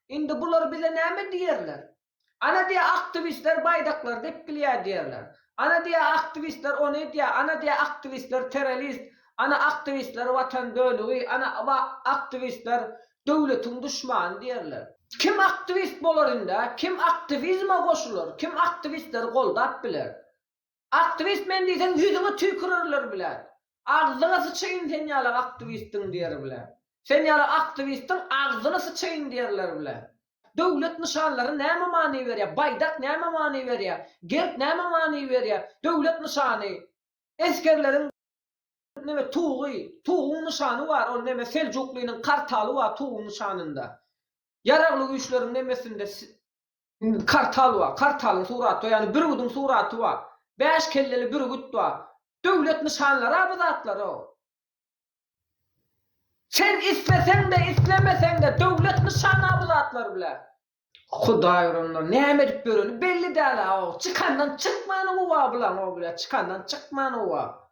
Indi bular bize näme diýerler? Ana diýýär, aktiwistler baýdaklary depgilýär diýerler. Ana diýýär, aktiwistler ony edýär, ana diýýär, aktiwistler terrorist, ana aktiwistler watan dönügi, ana aktiwistler döwletiň duşmany diýerler. Kim aktiwist bolar indi-ä? Kim aktiwizme goşular? Kim aktiwistleri goldap biler? Aktiwist men diýseň ýüzüňe tüýkürerler bile. Agzyňa syçaýyn sen ýalak aktiwistiň diýer bile. Sen ýalak aktiwistiň agzyna syçaýyn diýerler bile. Döwlet nyşanlary näme many berýär? Baýdak näme many berýär? Gerb näme many berýär? Döwlet nyşany, esgerleriň neme tugy, tuguň nyşany bar, ol neme Seljuklynyň kartaly bar tuguň nyşanynda. Ýaragly güýçleriň nemesinde Kartal bar. Kartalyň suraty bar. Ýagny bürgüdiň suraty bar. Bäş kelleli bürgüt bar. Döwlet nyşanlary-a bu zatlar-ow. Sen isleseň-de, islemeseň-de döwlet nyşany-a bu zatlar bile. Hudaý uranlar näme edip ýöreni belli däl-a-ow. Çykandan çykmany gowa bulaň-ow bile. Çykandan çykmany gowa.